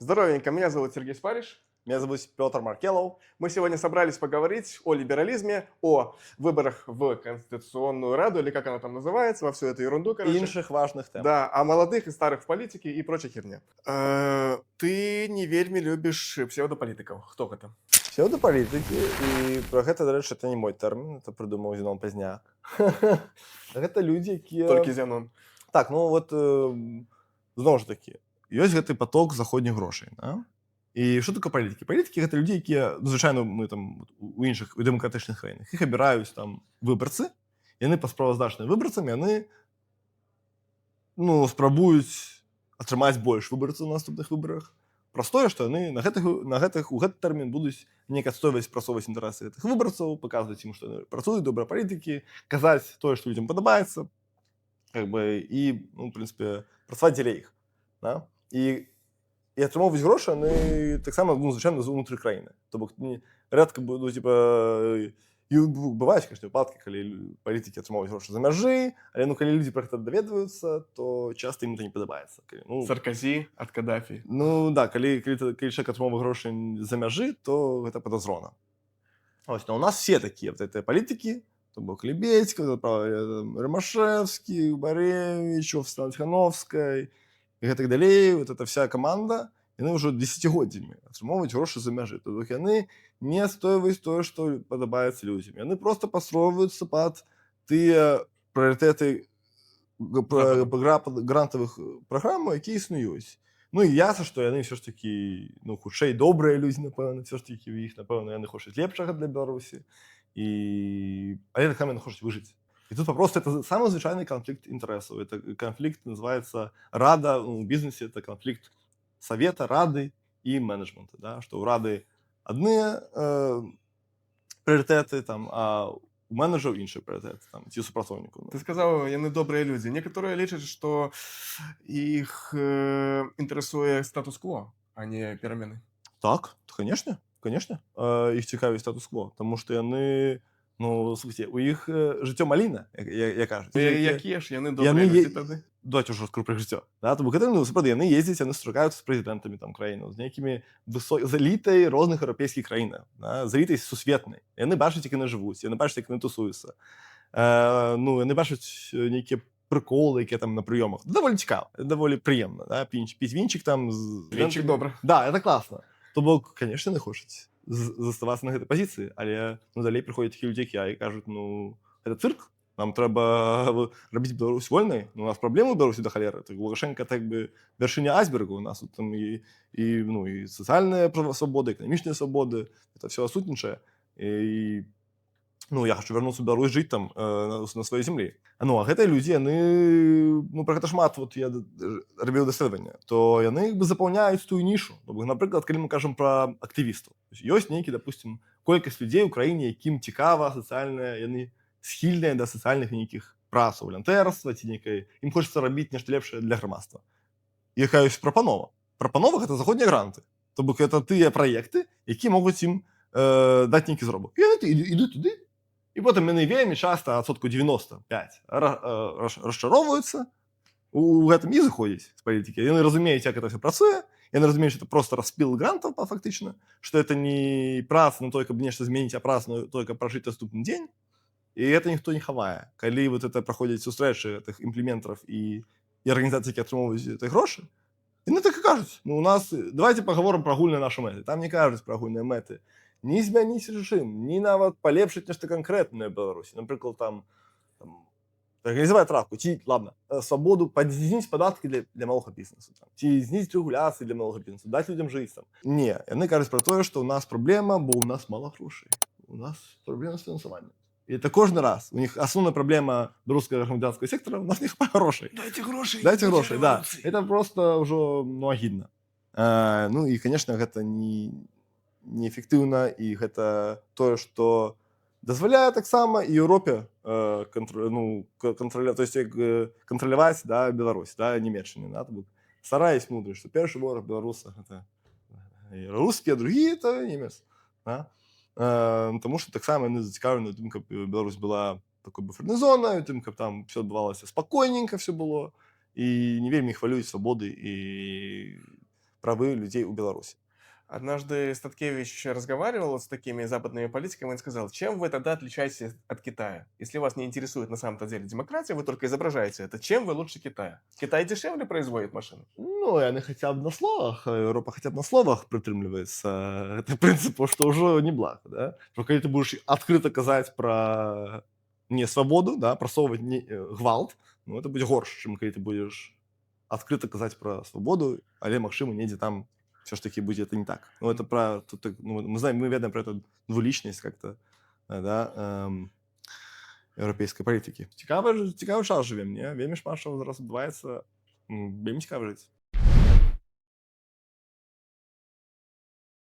Здоровенько, меня зовут Сергей Спариш. Меня зовут Петр Маркелов. Мы сегодня собрались поговорить о либерализме, о выборах в Конституционную Раду, или как она там называется, во всю эту ерунду, короче. Іншых важных тэм. Да, о молодых и старых в политике и прочей херне. Ты не вельмі любишь псевдополитиков. Хто гэта? Псеўдапалітыкі, і пра гэта, дарэчы, это не мой тэрмін, это прыдумаў Зенон Пазняк. Гэта людзі, якія Толькі Зянон. Так, ну вот, зноў жа такі, ёсць гэты поток заходніх грошай, да? І што такое палітыкі? Палітыкі — гэта людзі, якія, ну, звычайна, мы там у іншых, у дэмакратычных краінах іх абіраюць там выбарцы, яны па справаздачныя выбарцам, яны, ну, спрабуюць атрымаць больш выбарцаў на наступных выбарах. Праз тое, што яны на гэтых у гэты тэрмін будуць неяк адстойваць, прасоўваць інтарэсы гэтых выбарцаў, паказваць ім, што яны працуюць, добрыя палітыкі, казаць тое, што людзям падабаецца, как бы, і, ну, в принципе, працаваць дзеля іх. Да? І атрымоўваць грошы яны таксама, ну, звычайна, з унутры краіны. То бок не рэдка буду, типа, і бываюць, конечно, выпадкі, калі палітыкі атрымоўваюць грошы за мяжы, але, ну, калі людзі пра гэта даведваюцца, то часта ім это не падабаецца. Калі, ну, Саркози от Каддафи. Ну да, калі чалавек атрымоўвае грошы за мяжы, то гэта падазрона. Ось, но у нас все такія вот это палітыкі, то бок Лебедько, Рымашэўскі, Губарэвіч, офіс Ціхановскай і гэтак далей, вот эта вся команда, яны ўжо дзесяцігоддзямі атрымоўваюць грошы за мяжы. То бок яны не адстойваюць тое, што падабаецца людзям. Яны просто пастройваюцца пад тыя прыярытэты грантавых праграмаў, якія існуюць. Ну і ясна, што яны ўсё ж такі, ну, хутчэй добрыя людзі, напэўна, ўсё ж такі ў іх, напэўна, яны хочуць лепшага для Беларусі. Але таксама яны хочуць выжыць. І тут просто это самый звычайны конфликт интересов. Это конфликт называется рада, ну, в бизнесе это конфликт совета, рады и менеджмента, да, что у рады адныя прыярытэты там, а у менеджераў іншыя прыярытэты там ці супрацоўнікаў. Ты сказаў, яны добрыя людзі. Некаторыя лічаць, што іх інтарэсуе статус-кво, а не перамены. Так, конечно, конечно. Іх цікавіць статус-кво, тому што яны, ну, слухайте, у іх жыццё маліна, як кажуць. Якія ж яны добрыя Яны людзі тады? Давайте ўжо раскру пра жыццё. Да? То бок гэта, ну, сапраўды, яны ездзяць, яны сустракаюцца з прэзідэнтамі там краінаў, з нейкімі з элітай розных еўрапейскіх краінаў, да? З элітай сусветнай. Яны бачаць, як яны жывуць, яны бачаць, як яны тусуюцца. Ну, яны бачаць нейкія прыколы, якія там на прыёмах. Даволі цікава, даволі прыемна, да? Піць вінчик там з Вінчик добра. Да, это класна. То бок, конечно, яны хочуць заставацца на гэтай пазіцыі, але, ну, далей прыходзяць такія людзі, як я, і кажуць: «Ну, это цырк, нам трэба рабіць Беларусь вольнай, ну, у нас праблемы ў Беларусі да халеры». Так, Лукашенко так бы вяршыня айсбергу, у нас тут там і, ну, і сацыяльная свабода, эканамічныя свабоды, это все адсутнічае. І, ну, я хочу вярнуцца ў Беларусь, жыць там на сваёй зямлі. Ну, а гэтыя людзі, яны, ну, пра гэта шмат, вот я рабіў даследаванне, то яны як бы запаўняюць тую нішу. То бок, напрыклад, калі мы кажам пра актывістаў, то есть ёсць нейкі, допустим, колькасць людзей у краіне, якім цікава сацыяльная, яны схільныя да сацыяльных нейкіх працаў, валянтэрства ці нейкай, ім хочацца рабіць нешта лепшае для грамадства. Якая ёсць прапанова? Прапанова — гэта заходнія гранты. То бок это тыя праекты, які могуць ім даць нейкі заробак. І яны ідуць туды, і потым яны вельмі часта, адсотку 95, расчароўваюцца у гэтым і зыходзяць з палітыкі. Яны разумеюць, як это все працуе, яны разумеюць, что это просто распил грантаў фактычна, что это не праца на той, каб нешта зменіць, а праца на той, каб пражыць наступны дзень. І это ніхто не хавае. Калі вот это праходзяць сустрэчы гэтых імплементараў і арганізацый, які атрымоўваюць гэты грошы, яны так і кажуць: «Ну, у нас, давайте паговорым пра агульныя нашы мэты». Там не кажуць пра агульныя мэты. Ні змяніць рэжым, ні нават палепшыць нешта канкрэтнае ў Беларусі. Напрыклад, там арганізаваць травку, ці, ладно, свабоду, знізіць падаткі для малога бізнесу, там, ці знізіць рэгуляцыі для малога бізнесу, даць людзям жыць там. Не, яны кажуць пра тое, што ў нас праблема, бо ў нас мала грошай. У нас праблема з фінансаваннем. І это кожны раз. У них асноўная праблема беларускага грамадзянскага сектара: у нас не хапае грошай. Дайте грошай. Дайте грошай, да. Это просто ўжо, ну, агідна. Ну і, конечно, гэта не неэфектыўна, і гэта тое, што дазваляе таксама і Еўропе ну, то есть, як, кантраляваць, да, Беларусь, да, Нямеччыне, да, то бок стара есть мудрасць, што першы вораг беларуса — гэта русскія, другі — это немец. Да? Таму што таксама яны зацікаўлены ў тым, каб Беларусь была такой буфернай зонай, тым, каб там все адбывалася спакойненька, все было, і не вельмі хвалююць свабоды і правы людзей у Беларусі. Однажды Статкевич разговаривал вот с такими западными политиками и сказал: «Чем вы тогда отличаетесь от Китая? Если вас не интересует на самом-то деле демократия, вы только изображаете это. Чем вы лучше Китая? Китай дешевле производит машины». Ну, яны хаця б на словах, Еўропа хаця б на словах прытрымліваецца гэта прынцыпу, што ўжо неблага, да? Што калі ты будешь адкрыта казаць пра не свабоду, да, прасоўваць не гвалт, ну, это будзе горш, чым калі ты будешь адкрыта казаць пра свабоду, але, магчыма, недзе там все ж таки будзе это не так. Ну, это про тут, ну, мы знаем, мы ведаем про эту двуличность как-то, да, еўрапейскай палітыкі. Цікавы, цікавы час жывем, не? Вельмі шмат чаго зараз адбываецца, вельмі цікава жыць.